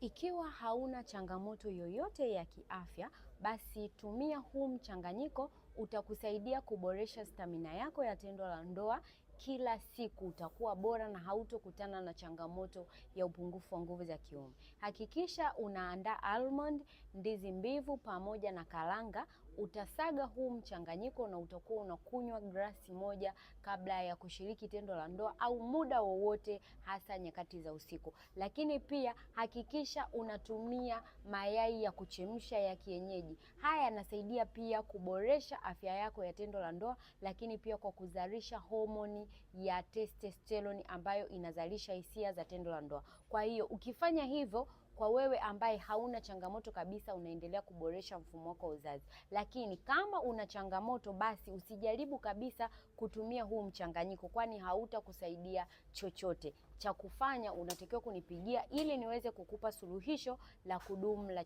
Ikiwa hauna changamoto yoyote ya kiafya, basi tumia huu mchanganyiko, utakusaidia kuboresha stamina yako ya tendo la ndoa. Kila siku utakuwa bora na hautokutana na changamoto ya upungufu wa nguvu za kiume. Hakikisha unaandaa almond, ndizi mbivu pamoja na karanga. Utasaga huu mchanganyiko na utakuwa unakunywa glasi moja kabla ya kushiriki tendo la ndoa au muda wowote, hasa nyakati za usiku. Lakini pia hakikisha unatumia mayai ya kuchemsha ya kienyeji. Haya yanasaidia pia kuboresha afya yako ya tendo la ndoa, lakini pia kwa kuzalisha homoni ya testosterone ambayo inazalisha hisia za tendo la ndoa. Kwa hiyo ukifanya hivyo, kwa wewe ambaye hauna changamoto kabisa, unaendelea kuboresha mfumo wako wa uzazi. Lakini kama una changamoto, basi usijaribu kabisa kutumia huu mchanganyiko, kwani hautakusaidia chochote. Cha kufanya, unatakiwa kunipigia ili niweze kukupa suluhisho la kudumu la